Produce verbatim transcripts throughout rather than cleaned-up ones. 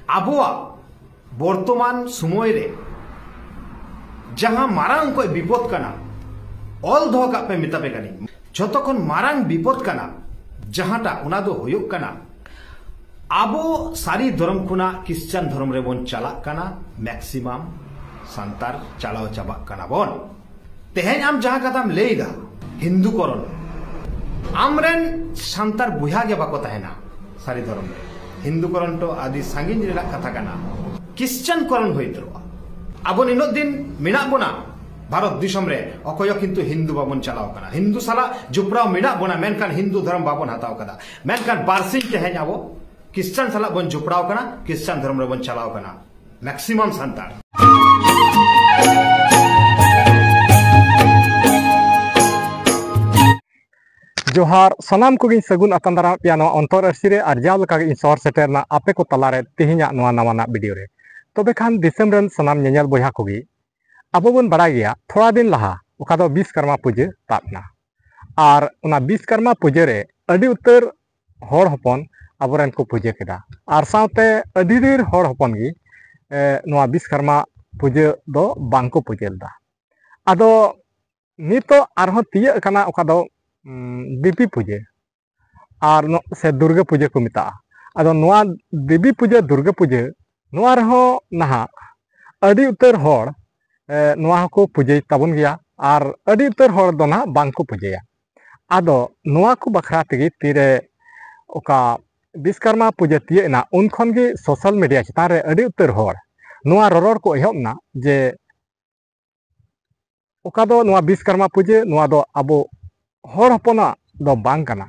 ᱟᱵᱚᱣᱟᱜ ᱵᱚᱨᱛᱚᱢᱟᱱ ᱥᱚᱢᱚᱭ ᱨᱮ ᱡᱟᱦᱟᱸ ᱢᱟᱨᱟᱝ ᱠᱚᱡ ᱵᱤᱯᱚᱫ ᱠᱟᱱᱟ, ᱚᱞ ᱫᱚᱦᱚ ᱠᱟᱜ ᱯᱮ, ᱢᱮᱛᱟ ᱯᱮ ᱠᱟᱹᱱᱟᱹᱧ, ᱡᱷᱚᱛᱚ ᱠᱷᱚᱱ ᱢᱟᱨᱟᱝ ᱵᱤᱯᱚᱫ ᱠᱟᱱᱟ ᱡᱟᱦᱟᱸᱴᱟᱜ, ᱚᱱᱟ ᱫᱚ ᱦᱩᱭᱩᱜ ᱠᱟᱱᱟ ᱟᱵᱚ ᱥᱟᱹᱨᱤ ᱫᱷᱚᱨᱚᱢ ᱠᱷᱚᱱᱟᱜ ᱠᱷᱨᱤᱥᱪᱟᱱ ᱫᱷᱚᱨᱚᱢ ᱨᱮᱵᱚᱱ ᱪᱟᱞᱟᱜ ᱠᱟᱱᱟ᱾ ᱢᱮᱠᱥᱤᱢᱟᱢ ᱥᱟᱱᱛᱟᱲ ᱪᱟᱞᱟᱣ ᱪᱟᱵᱟᱜ ᱠᱟᱱᱟ ᱵᱚᱱ᱾ ᱛᱮᱦᱮᱧ ᱟᱢ ᱡᱟᱦᱟᱸ ᱠᱟᱛᱷᱟᱢ ᱞᱟᱹᱭ ᱮᱫᱟ, ᱦᱤᱱᱫᱩ ᱠᱚᱨᱚᱱ, ᱟᱢᱨᱮᱱ ᱥᱟᱱᱛᱟᱲ ᱵᱚᱭᱦᱟ ᱜᱮ ᱵᱟᱠᱚ ᱛᱟᱦᱮᱱᱟ ᱥᱟᱹᱨᱤ ᱫᱷᱚᱨᱚᱢ ᱨᱮ᱾ ᱦᱤᱱᱫᱩ ᱠᱚᱨᱚᱱ ᱛᱚ ᱟᱹᱰᱤ ᱥᱟᱺᱜᱤᱧ ᱨᱮᱱᱟᱜ ᱠᱟᱛᱷᱟ ᱠᱟᱱᱟ, ᱠᱷᱨᱤᱥᱪᱟᱱ ᱠᱚᱨᱚᱱ ᱦᱩᱭ ᱩᱛᱟᱹᱨᱚᱜᱼᱟ᱾ ᱟᱵᱚ ᱱᱤᱱᱟᱹᱜ ᱫᱤᱱ ᱢᱮᱱᱟᱜ ᱵᱚᱱᱟ ᱵᱷᱟᱨᱚᱛ ᱫᱤᱥᱚᱢ ᱨᱮ, ᱚᱠᱚᱭ ᱦᱚᱸ ᱠᱤᱱᱛᱩ ᱦᱤᱱᱫᱩ ᱵᱟᱵᱚᱱ ᱪᱟᱞᱟᱣ ᱠᱟᱱᱟ᱾ ᱦᱤᱱᱫᱩ ᱥᱟᱞᱟᱜ ᱡᱚᱯᱲᱟᱣ ᱢᱮᱱᱟᱜ ᱵᱚᱱᱟ, ᱢᱮᱱᱠᱷᱟᱱ ᱦᱤᱱᱫᱩ ᱫᱷᱚᱨᱚᱢ ᱵᱟᱵᱚᱱ ᱦᱟᱛᱟᱣ ᱠᱟᱫᱟ᱾ ᱢᱮᱱᱠᱷᱟᱱ ᱵᱟᱨᱥᱤᱧ ᱛᱮᱦᱮᱧ ᱟᱵᱚ ᱠᱷᱨᱤᱥᱪᱟᱱ ᱥᱟᱞᱟᱜ ᱵᱚᱱ ᱡᱚᱯᱲᱟᱣ ᱠᱟᱱᱟ, ᱠᱷᱨᱤᱥᱪᱟᱱ ᱫᱷᱚᱨᱚᱢ ᱨᱮᱵᱚᱱ ᱪᱟᱞᱟᱣ ᱠᱟᱱᱟ, ᱢᱮᱠᱥᱤᱢᱟᱢ ᱥᱟᱱᱛᱟᱲ᱾ ᱡᱚᱦᱟᱨ, ᱥᱟᱱᱟᱢ ᱠᱚᱜᱮᱧ ᱥᱟᱹᱜᱩᱱ ᱟᱛᱟᱝ ᱫᱟᱨᱟᱢ ᱯᱮᱭᱟ ᱱᱚᱣᱟ ᱚᱱᱛᱚᱨ ᱟᱹᱨᱥᱤ ᱨᱮ᱾ ᱟᱨ ᱡᱟᱣ ᱞᱮᱠᱟᱜᱮ ᱤᱧ ᱥᱚᱦᱚᱨ ᱥᱮᱴᱮᱨ ᱮᱱᱟ ᱟᱯᱮ ᱠᱚ ᱛᱟᱞᱟᱨᱮ ᱛᱮᱦᱮᱧᱟᱜ ᱱᱚᱣᱟ ᱱᱟᱣᱟᱱᱟᱜ ᱵᱷᱤᱰᱤᱭᱳ ᱨᱮ᱾ ᱛᱚᱵᱮ ᱠᱷᱟᱱ ᱫᱤᱥᱚᱢ ᱨᱮᱱ ᱥᱟᱱᱟᱢ ᱧᱮᱧᱮᱞ ᱵᱚᱭᱦᱟ ᱠᱚᱜᱮ, ᱟᱵᱚ ᱵᱚᱱ ᱵᱟᱲᱟᱭ ᱜᱮᱭᱟ, ᱛᱷᱚᱲᱟ ᱫᱤᱱ ᱞᱟᱦᱟ ᱚᱠᱟ ᱫᱚ ᱵᱤᱥᱠᱚᱨᱢᱟ ᱯᱩᱡᱟᱹ ᱛᱟᱵ ᱮᱱᱟ᱾ ᱟᱨ ᱚᱱᱟ ᱵᱤᱥᱠᱚᱨᱢᱟ ᱯᱩᱡᱟᱹ ᱨᱮ ᱟᱹᱰᱤ ᱩᱛᱟᱹᱨ ᱦᱚᱲ ᱦᱚᱯᱚᱱ ᱟᱵᱚᱨᱮᱱ ᱠᱚ ᱯᱩᱡᱟᱹ ᱠᱮᱫᱟ᱾ ᱟᱨ ᱥᱟᱶᱛᱮ ᱟᱹᱰᱤ ᱰᱷᱮᱨ ᱦᱚᱲ ᱦᱚᱯᱚᱱ ᱜᱮ, ᱮ, ᱱᱚᱣᱟ ᱵᱤᱥᱠᱚᱨᱢᱟ ᱯᱩᱡᱟᱹ ᱫᱚ ᱵᱟᱝ ᱠᱚ ᱯᱩᱡᱟᱹ ᱞᱮᱫᱟ᱾ ᱟᱫᱚ ᱱᱤᱛᱚᱜ ᱟᱨᱦᱚᱸ ᱛᱤᱭᱟᱹᱜ ᱟᱠᱟᱱᱟ ᱚᱠᱟ ᱫᱚ, ᱩᱢ, ᱫᱮᱵᱤ ᱯᱩᱡᱟᱹ ᱟᱨ ᱱᱚ-, ᱥᱮ ᱫᱩᱨᱜᱟᱹ ᱯᱩᱡᱟᱹ ᱠᱚ ᱢᱮᱛᱟᱜᱼᱟ᱾ ᱟᱫᱚ ᱱᱚᱣᱟ ᱫᱮᱵᱤ ᱯᱩᱡᱟᱹ, ᱫᱩᱨᱜᱟᱹ ᱯᱩᱡᱟᱹ, ᱱᱚᱣᱟ ᱨᱮᱦᱚᱸ ᱱᱟᱦᱟᱜ ᱟᱹᱰᱤ ᱩᱛᱟᱹᱨ ᱦᱚᱲ, ᱮ, ᱱᱚᱣᱟ ᱦᱚᱸᱠᱚ ᱯᱩᱡᱟᱹᱭ ᱛᱟᱵᱚᱱ ᱜᱮᱭᱟ, ᱟᱨ ᱟᱹᱰᱤ ᱩᱛᱟᱹᱨ ᱦᱚᱲ ᱫᱚ ᱱᱟᱦᱟᱜ ᱵᱟᱝ ᱠᱚ ᱯᱩᱡᱟᱹᱭᱟ᱾ ᱟᱫᱚ ᱱᱚᱣᱟ ᱠᱚ ᱵᱟᱠᱷᱨᱟ ᱛᱮᱜᱮ ᱛᱤᱨᱮ ᱚᱠᱟ ᱵᱤᱥᱠᱚᱨᱢᱟ ᱯᱩᱡᱟᱹ ᱛᱤᱭᱟᱹᱜ ᱮᱱᱟ, ᱩᱱ ᱠᱷᱚᱱ ᱜᱮ ᱥᱳᱥᱟᱞ ᱢᱤᱰᱤᱭᱟ ᱪᱮᱛᱟᱱ ᱨᱮ ᱟᱹᱰᱤ ᱩᱛᱟᱹᱨ ᱦᱚᱲ ᱱᱚᱣᱟ ᱨᱚᱨᱚᱲ ᱠᱚ ᱮᱦᱚᱵ ᱮᱱᱟ ᱡᱮ ᱚᱠᱟ ᱫᱚ ᱱᱚᱣᱟ ᱵᱤᱥᱠᱚᱨᱢᱟ ᱯᱩᱡᱟᱹ, ᱱᱚᱣᱟ ᱫᱚ ᱟᱵᱚ ᱦᱚᱲ ᱦᱚᱯᱚᱱᱟᱜ ᱫᱚ ᱵᱟᱝ ᱠᱟᱱᱟ,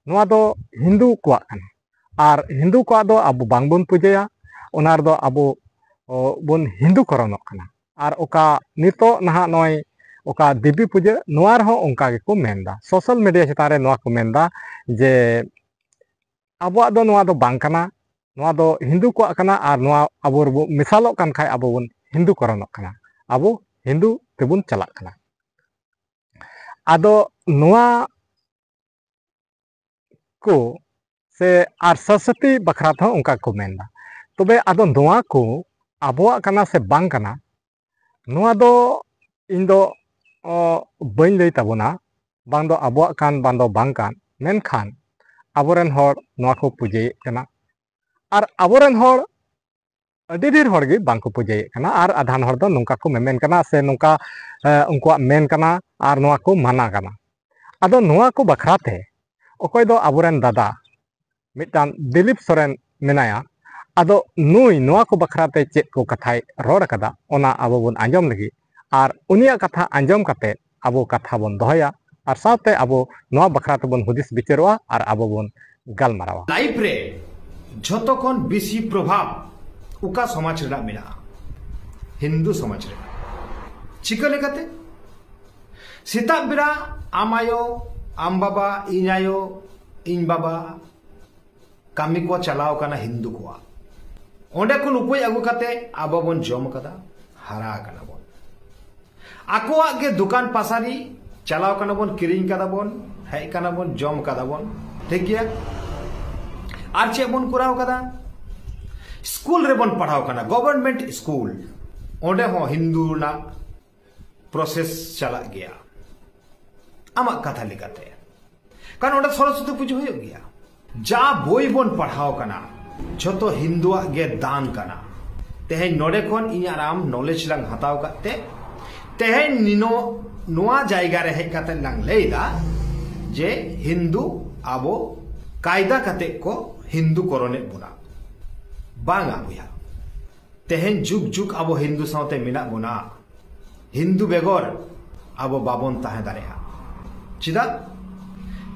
ᱱᱚᱣᱟ ᱫᱚ ᱦᱤᱱᱫᱩ ᱠᱚᱣᱟᱜ ᱠᱟᱱᱟ᱾ ᱟᱨ ᱦᱤᱱᱫᱩ ᱠᱚᱣᱟᱜ ᱫᱚ ᱟᱵᱚ ᱵᱟᱝᱵᱚᱱ ᱯᱩᱡᱟᱹᱭᱟ, ᱚᱱᱟ ᱨᱮᱫᱚ ᱟᱵᱚ, ᱚ, ᱵᱚᱱ ᱦᱤᱱᱫᱩ ᱠᱚᱨᱚᱱᱚᱜ ᱠᱟᱱᱟ᱾ ᱟᱨ ᱚᱠᱟ ᱱᱤᱛᱚᱜ ᱱᱟᱦᱟᱜ ᱱᱚᱜᱼᱚᱭ ᱚᱠᱟ ᱫᱮᱵᱤ ᱯᱩᱡᱟᱹ, ᱱᱚᱣᱟ ᱨᱮᱦᱚᱸ ᱚᱱᱠᱟ ᱜᱮᱠᱚ ᱢᱮᱱᱫᱟ, ᱥᱳᱥᱟᱞ ᱢᱤᱰᱤᱭᱟ ᱪᱮᱛᱟᱱ ᱨᱮ ᱱᱚᱣᱟ ᱠᱚ ᱢᱮᱱᱫᱟ ᱡᱮ ᱟᱵᱚᱣᱟᱜ ᱫᱚ ᱱᱚᱣᱟ ᱫᱚ ᱵᱟᱝ ᱠᱟᱱᱟ, ᱱᱚᱣᱟ ᱫᱚ ᱦᱤᱱᱫᱩ ᱠᱚᱣᱟᱜ ᱠᱟᱱᱟ, ᱟᱨ ᱱᱚᱣᱟ ᱟᱵᱚ ᱨᱮᱵᱚ ᱢᱮᱥᱟᱞᱚᱜ ᱠᱟᱱ ᱠᱷᱟᱡ ᱟᱵᱚ ᱵᱚᱱ ᱦᱤᱱᱫᱩ ᱠᱚᱨᱚᱱᱚᱜ ᱠᱟᱱᱟ, ᱟᱵᱚ ᱦᱤᱱᱫᱩ ᱛᱮᱵᱚᱱ ᱪᱟᱞᱟᱜ ᱠᱟᱱᱟ᱾ ᱟᱫᱚ ᱱᱚᱣᱟ ᱠᱚ ᱥᱮ ᱟᱨ ᱥᱟᱨᱥᱟᱛᱤ ᱵᱟᱠᱷᱨᱟ ᱛᱮᱦᱚᱸ ᱚᱱᱠᱟ ᱠᱚ ᱢᱮᱱᱫᱟ᱾ ᱛᱚᱵᱮ ᱟᱫᱚ ᱱᱚᱣᱟ ᱠᱚ ᱟᱵᱚᱣᱟᱜ ᱠᱟᱱᱟ ᱥᱮ ᱵᱟᱝ ᱠᱟᱱᱟ, ᱱᱚᱣᱟ ᱫᱚ ᱤᱧ ᱫᱚ ᱚ, ᱵᱟᱹᱧ ᱞᱟᱹᱭ ᱛᱟᱵᱚᱱᱟ, ᱵᱟᱝ ᱫᱚ ᱟᱵᱚᱣᱟᱜ ᱠᱟᱱ ᱵᱟᱝ ᱫᱚ ᱵᱟᱝ ᱠᱟᱱ, ᱢᱮᱱᱠᱷᱟᱱ ᱟᱵᱚᱨᱮᱱ ᱦᱚᱲ ᱱᱚᱣᱟ ᱠᱚ ᱯᱩᱡᱟᱹᱭᱮᱫ ᱠᱟᱱᱟ᱾ ᱟᱨ ᱟᱵᱚᱨᱮᱱ ᱦᱚᱲ ᱟᱹᱰᱤ ᱰᱷᱮᱨ ᱦᱚᱲ ᱜᱮ ᱵᱟᱝ ᱠᱚ ᱯᱩᱡᱟᱹᱭᱮᱫ ᱠᱟᱱᱟ, ᱟᱨ ᱟᱫᱷᱟᱱ ᱦᱚᱲ ᱫᱚ ᱱᱚᱝᱠᱟ ᱠᱚ ᱢᱮᱢᱮᱱ ᱠᱟᱱᱟ ᱥᱮ ᱱᱚᱝᱠᱟ ᱮ, ᱩᱱᱠᱩᱣᱟᱜ ᱢᱮᱱ ᱠᱟᱱᱟ ᱟᱨ ᱱᱚᱣᱟ ᱠᱚ ᱢᱟᱱᱟ ᱠᱟᱱᱟ᱾ ᱟᱫᱚ ᱱᱚᱣᱟ ᱠᱚ ᱵᱟᱠᱷᱨᱟ ᱛᱮ ᱚᱠᱚᱭ ᱫᱚ ᱟᱵᱚᱨᱮᱱ ᱫᱟᱫᱟ ᱢᱤᱫᱴᱟᱝ ᱫᱤᱞᱤᱯ ᱥᱚᱨᱮᱱ ᱢᱮᱱᱟᱭᱟ, ᱟᱫᱚ ᱱᱩᱭ ᱱᱚᱣᱟ ᱠᱚ ᱵᱟᱠᱷᱨᱟ ᱛᱮ ᱪᱮᱫ ᱠᱚ ᱠᱟᱛᱷᱟᱭ ᱨᱚᱲ ᱟᱠᱟᱫᱟ, ᱚᱱᱟ ᱟᱵᱚ ᱵᱚᱱ ᱟᱸᱡᱚᱢ ᱞᱟᱹᱜᱤᱫ᱾ ᱟᱨ ᱩᱱᱤᱭᱟᱜ ᱠᱟᱛᱷᱟ ᱟᱸᱡᱚᱢ ᱠᱟᱛᱮ ᱟᱵᱚ ᱠᱟᱛᱷᱟ ᱵᱚᱱ ᱫᱚᱦᱚᱭᱟ, ᱟᱨ ᱥᱟᱶᱛᱮ ᱟᱵᱚ ᱱᱚᱣᱟ ᱵᱟᱠᱷᱨᱟ ᱛᱮᱵᱚᱱ ᱦᱩᱫᱤᱥ ᱵᱤᱪᱟᱹᱨᱚᱜᱼᱟ ᱟᱨ ᱟᱵᱚ ᱵᱚᱱ ᱜᱟᱞᱢᱟᱨᱟᱣᱟ᱾ ᱞᱟᱭᱤᱯᱷ ᱨᱮ ᱡᱷᱚᱛᱚ ᱠᱷᱚᱱ ᱵᱮᱥᱤ ᱯᱨᱚᱵᱷᱟᱵᱽ ᱚᱠᱟ ᱥᱚᱢᱟᱡᱽ ᱨᱮᱱᱟᱜ ᱢᱮᱱᱟᱜᱼᱟ? ᱦᱤᱱᱫᱩ ᱥᱚᱢᱟᱡᱽ ᱨᱮ᱾ ᱪᱤᱠᱟᱹ ᱞᱮᱠᱟᱛᱮ? ᱥᱮᱛᱟᱜ ᱵᱮᱲᱟ ᱟᱢ ᱟᱭᱳ, ᱟᱢ ᱵᱟᱵᱟ, ᱤᱧ ᱟᱭᱳ, ᱤᱧ ᱵᱟᱵᱟ ᱠᱟᱹᱢᱤ ᱠᱚ ᱪᱟᱞᱟᱣ ᱠᱟᱱᱟ ᱦᱤᱱᱫᱩ ᱠᱚᱣᱟᱜ᱾ ᱚᱸᱰᱮ ᱠᱷᱚᱱ ᱩᱯᱟᱹᱭ ᱟᱹᱜᱩ ᱠᱟᱛᱮ ᱟᱵᱚ ᱵᱚᱱ ᱡᱚᱢ ᱠᱟᱫᱟ, ᱦᱟᱨᱟ ᱠᱟᱱᱟ ᱵᱚᱱ᱾ ᱟᱠᱚᱣᱟᱜ ᱜᱮ ᱫᱚᱠᱟᱱ ᱯᱟᱥᱟᱨᱤ ᱪᱟᱞᱟᱣ ᱠᱟᱱᱟ ᱵᱚᱱ, ᱠᱤᱨᱤᱧ ᱠᱟᱫᱟ ᱵᱚᱱ, ᱦᱮᱡ ᱠᱟᱱᱟ ᱵᱚᱱ, ᱡᱚᱢ ᱠᱟᱫᱟ ᱵᱚᱱ, ᱴᱷᱤᱠ ᱜᱮᱭᱟ᱾ ᱟᱨ ᱪᱮᱫ ᱵᱚᱱ ᱠᱚᱨᱟᱣ ᱠᱟᱫᱟ? ᱥᱠᱩᱞ ᱨᱮᱵᱚᱱ ᱯᱟᱲᱦᱟᱣ ᱠᱟᱱᱟ, ᱜᱚᱵᱷᱚᱨᱱᱢᱮᱱᱴ ᱥᱠᱩᱞ, ᱚᱸᱰᱮ ᱦᱚᱸ ᱦᱤᱱᱫᱩ ᱨᱮᱱᱟᱜ ᱯᱨᱚᱥᱮᱥ ᱪᱟᱞᱟᱜ ᱜᱮᱭᱟ ᱟᱢᱟᱜ ᱠᱟᱛᱷᱟ ᱞᱮᱠᱟᱛᱮ, ᱠᱟᱨᱚᱱ ᱚᱸᱰᱮ ᱥᱚᱨᱚᱥᱚᱛᱤ ᱯᱩᱡᱟᱹ ᱦᱩᱭᱩᱜ ᱜᱮᱭᱟ᱾ ᱡᱟ ᱵᱳᱭ ᱵᱚᱱ ᱯᱟᱲᱦᱟᱣ ᱠᱟᱱᱟ, ᱡᱷᱚᱛᱚ ᱦᱤᱱᱫᱩᱣᱟᱜ ᱜᱮ ᱫᱟᱱ ᱠᱟᱱᱟ᱾ ᱛᱮᱦᱮᱧ ᱱᱚᱰᱮ ᱠᱷᱚᱱ ᱤᱧ ᱟᱨ ᱟᱢ ᱱᱚᱞᱮᱡᱽ ᱞᱟᱝ ᱦᱟᱛᱟᱣ ᱠᱟᱫ ᱛᱮ, ᱛᱮᱦᱮᱧ ᱱᱤᱱᱚ ᱱᱚᱣᱟ ᱡᱟᱭᱜᱟ ᱨᱮ ᱦᱮᱡ ᱠᱟᱛᱮ ᱞᱟᱝ ᱞᱟᱹᱭ ᱮᱫᱟ ᱡᱮ ᱦᱤᱱᱫᱩ ᱟᱵᱚ ᱠᱟᱭᱫᱟ ᱠᱟᱛᱮ ᱠᱚ ᱦᱤᱱᱫᱩ ᱠᱚᱨᱚᱱᱮᱫ ᱵᱚᱱᱟ᱾ ᱵᱟᱝᱟ ᱵᱚᱭᱦᱟ, ᱛᱮᱦᱮᱧ ᱡᱩᱜᱽ ᱡᱩᱜᱽ ᱟᱵᱚ ᱦᱤᱱᱫᱩ ᱥᱟᱶᱛᱮ ᱢᱮᱱᱟᱜ ᱵᱚᱱᱟ᱾ ᱦᱤᱱᱫᱩ ᱵᱮᱜᱚᱨ ᱟᱵᱚ ᱵᱟᱵᱚᱱ ᱛᱟᱦᱮᱸ ᱫᱟᱲᱮᱭᱟᱜᱼᱟ᱾ ᱪᱮᱫᱟᱜ?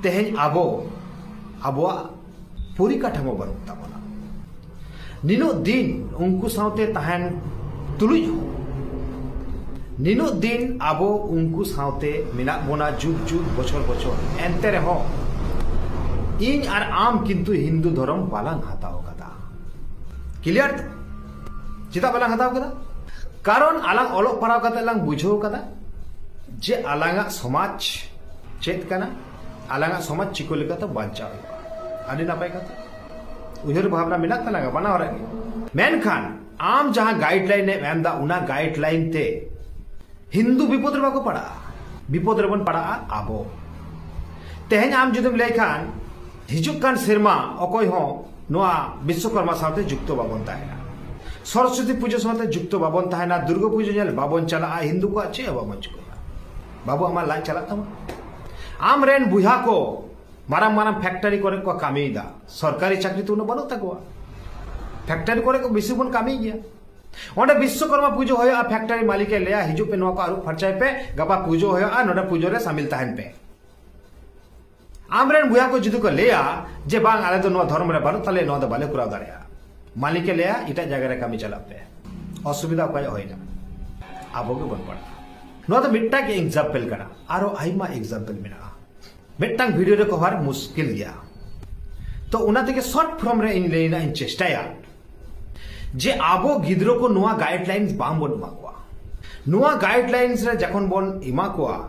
ᱛᱮᱦᱮᱧ ᱟᱵᱚ, ᱟᱵᱚᱣᱟᱜ ᱯᱚᱨᱤᱠᱟᱴᱷᱟᱢᱳ ᱵᱟᱹᱱᱩᱜ ᱛᱟᱵᱚᱱᱟ᱾ ᱱᱤᱱᱟᱹᱜ ᱫᱤᱱ ᱩᱱᱠᱩ ᱥᱟᱶᱛᱮ ᱛᱟᱦᱮᱱ ᱛᱩᱞᱩᱡ ᱦᱚᱸ, ᱱᱤᱱᱟᱹᱜ ᱫᱤᱱ ᱟᱵᱚ ᱩᱱᱠᱩ ᱥᱟᱶᱛᱮ ᱢᱮᱱᱟᱜ ᱵᱚᱱᱟ, ᱡᱩᱜᱽ ᱡᱩᱜᱽ, ᱵᱚᱪᱷᱚᱨ ᱵᱚᱪᱷᱚᱨ, ᱮᱱᱛᱮ ᱨᱮᱦᱚᱸ ᱤᱧ ᱟᱨ ᱟᱢ ᱠᱤᱱᱛᱩ ᱦᱤᱱᱫᱩ ᱫᱷᱚᱨᱚᱢ ᱵᱟᱞᱟᱝ ᱦᱟᱛᱟᱣ ᱠᱟᱫᱟ᱾ ᱠᱞᱤᱭᱟᱨ ᱛᱚ? ᱪᱮᱫᱟᱜ ᱵᱟᱞᱟᱝ ᱦᱟᱛᱟᱣ ᱠᱟᱫᱟ? ᱠᱟᱨᱚᱱ ᱟᱞᱟᱝ ᱚᱞᱚᱜ ᱯᱟᱲᱦᱟᱣ ᱠᱟᱛᱮ ᱞᱟᱝ ᱵᱩᱡᱷᱟᱹᱣ ᱠᱟᱫᱟ ᱡᱮ ᱟᱞᱟᱝᱟᱜ ᱥᱚᱢᱟᱡᱽ ᱪᱮᱫ ᱠᱟᱱᱟ, ᱟᱞᱟᱝᱟᱜ ᱥᱚᱢᱟᱡᱽ ᱪᱤᱠᱟᱹ ᱞᱮᱠᱟᱛᱮ ᱵᱟᱧᱪᱟᱣ ᱦᱩᱭᱩᱜᱼᱟ᱾ ᱟᱹᱰᱤ ᱱᱟᱯᱟᱭ ᱠᱟᱛᱷᱟ, ᱩᱭᱦᱟᱹᱨ ᱵᱷᱟᱵᱽᱱᱟ ᱢᱮᱱᱟᱜ ᱛᱟᱞᱟᱝᱟ ᱵᱟᱱᱟ ᱦᱚᱲᱟᱜ ᱜᱮ᱾ ᱢᱮᱱᱠᱷᱟᱱ ᱟᱢ ᱡᱟᱦᱟᱸ ᱜᱟᱭᱤᱰᱞᱟᱭᱤᱱ ᱮᱢ ᱮᱢ ᱮᱫᱟ, ᱚᱱᱟ ᱜᱟᱭᱤᱰᱞᱟᱭᱤᱱ ᱛᱮ ᱦᱤᱱᱫᱩ ᱵᱤᱯᱚᱫ ᱨᱮ ᱵᱟᱠᱚ ᱯᱟᱲᱟᱜᱼᱟ, ᱵᱤᱯᱚᱫ ᱨᱮᱵᱚᱱ ᱯᱟᱲᱟᱜᱼᱟ ᱟᱵᱚ᱾ ᱛᱮᱦᱮᱧ ᱟᱢ ᱡᱩᱫᱤᱢ ᱞᱟᱹᱭ ᱠᱷᱟᱱ, ᱦᱤᱡᱩᱜ ᱠᱟᱱ ᱥᱮᱨᱢᱟ ᱚᱠᱚᱭ ᱦᱚᱸ ᱱᱚᱣᱟ ᱵᱤᱥᱥᱚᱠᱚᱨᱢᱟ ᱥᱟᱶᱛᱮ ᱡᱩᱠᱛᱚ ᱵᱟᱵᱚᱱ ᱛᱟᱦᱮᱱᱟ, ᱥᱚᱨᱚᱥᱚᱛᱤ ᱯᱩᱡᱟᱹ ᱥᱟᱶᱛᱮ ᱡᱩᱠᱛᱚ ᱵᱟᱵᱚᱱ ᱛᱟᱦᱮᱱᱟ, ᱫᱩᱨᱜᱟᱹ ᱯᱩᱡᱟᱹ ᱧᱮᱞ ᱵᱟᱵᱚᱱ ᱪᱟᱞᱟᱜᱼᱟ, ᱦᱤᱱᱫᱩ ᱠᱚᱣᱟᱜ ᱪᱮᱫ ᱦᱚᱸ ᱵᱟᱵᱚᱱ ᱪᱤᱠᱟᱹᱭᱟ᱾ ᱵᱟᱹᱵᱩ, ᱟᱢᱟᱜ ᱞᱟᱡ ᱪᱟᱞᱟᱜ ᱛᱟᱢᱟ? ᱟᱢ ᱨᱮᱱ ᱵᱚᱭᱦᱟ ᱠᱚ ᱢᱟᱨᱟᱝ ᱢᱟᱨᱟᱝ ᱯᱷᱮᱠᱴᱟᱨᱤ ᱠᱚᱨᱮ ᱠᱚ ᱠᱟᱹᱢᱤᱭᱮᱫᱟ, ᱥᱚᱨᱠᱟᱨᱤ ᱪᱟᱹᱠᱨᱤ ᱛᱚ ᱩᱱᱟᱹᱜ ᱵᱟᱹᱱᱩᱜ ᱛᱟᱠᱚᱣᱟ, ᱯᱷᱮᱠᱴᱟᱨᱤ ᱠᱚᱨᱮ ᱠᱚ ᱵᱮᱥᱤ ᱵᱚᱱ ᱠᱟᱹᱢᱤ ᱜᱮᱭᱟ᱾ ᱚᱸᱰᱮ ᱵᱤᱥᱥᱚᱠᱚᱨᱢᱟ ᱯᱩᱡᱟᱹ ᱦᱩᱭᱩᱜᱼᱟ, ᱯᱷᱮᱠᱴᱟᱨᱤ ᱢᱟᱹᱞᱤᱠᱮ ᱞᱟᱹᱭᱟ, "ᱦᱤᱡᱩᱜ ᱯᱮ, ᱱᱚᱣᱟ ᱠᱚ ᱟᱹᱨᱩᱵ ᱯᱷᱟᱨᱪᱟᱭ ᱯᱮ, ᱜᱟᱯᱟ ᱯᱩᱡᱟᱹ ᱦᱩᱭᱩᱜᱼᱟ, ᱱᱚᱰᱮ ᱯᱩᱡᱟᱹ ᱨᱮ ᱥᱟᱢᱤᱞ ᱛᱟᱦᱮᱱ ᱯᱮ᱾" ᱟᱢᱨᱮᱱ ᱵᱚᱭᱦᱟ ᱠᱚ ᱡᱩᱫᱤ ᱠᱚ ᱞᱟᱹᱭᱟ ᱡᱮ, "ᱵᱟᱝ, ᱟᱞᱮ ᱫᱚ ᱱᱚᱣᱟ ᱫᱷᱚᱨᱚᱢ ᱨᱮ ᱵᱟᱹᱱᱩᱜ ᱛᱟᱞᱮᱭᱟ, ᱱᱚᱣᱟ ᱫᱚ ᱵᱟᱞᱮ ᱠᱚᱨᱟᱣ ᱫᱟᱲᱮᱭᱟᱜᱼᱟ", ᱢᱟᱹᱞᱤᱠᱮ ᱞᱟᱹᱭᱟ, "ᱮᱴᱟᱜ ᱡᱟᱭᱜᱟ ᱨᱮ ᱠᱟᱹᱢᱤ ᱪᱟᱞᱟᱜ ᱯᱮ", ᱚᱥᱩᱵᱤᱫᱷᱟ ᱚᱠᱚᱭᱟᱜ ᱦᱩᱭᱱᱟ? ᱟᱵᱚ ᱜᱮᱵᱚᱱ ᱯᱟᱲᱟᱜᱼᱟ᱾ ᱱᱚᱣᱟ ᱫᱚ ᱢᱤᱫᱴᱟᱝ ᱜᱮ ᱮᱠᱡᱟᱢᱯᱮᱞ ᱠᱟᱱᱟ, ᱟᱨᱚ ᱟᱭᱢᱟ ᱮᱠᱡᱟᱢᱯᱮᱞ ᱢᱮᱱᱟᱜᱼᱟ᱾ ᱢᱤᱫᱴᱟᱝ ᱵᱷᱤᱰᱤᱭᱳ ᱨᱮ ᱠᱚᱵᱷᱟᱨ ᱢᱩᱥᱠᱤᱞ ᱜᱮᱭᱟ, ᱛᱚ ᱚᱱᱟ ᱛᱮᱜᱮ ᱥᱚᱨᱴ ᱯᱷᱚᱨᱢ ᱨᱮ ᱤᱧ ᱞᱟᱹᱭ ᱨᱮᱱᱟᱜ ᱤᱧ ᱪᱮᱥᱴᱟᱭᱟ ᱡᱮ ᱟᱵᱚ ᱜᱤᱫᱽᱨᱟᱹ ᱠᱚ ᱱᱚᱣᱟ ᱜᱟᱭᱤᱰᱞᱟᱭᱤᱱᱥ ᱵᱟᱝ ᱵᱚᱱ ᱮᱢᱟ ᱠᱚᱣᱟ᱾ ᱱᱚᱣᱟ ᱜᱟᱭᱤᱰᱞᱟᱭᱤᱱᱥ ᱨᱮ ᱡᱚᱠᱷᱚᱱ ᱵᱚᱱ ᱮᱢᱟ ᱠᱚᱣᱟ,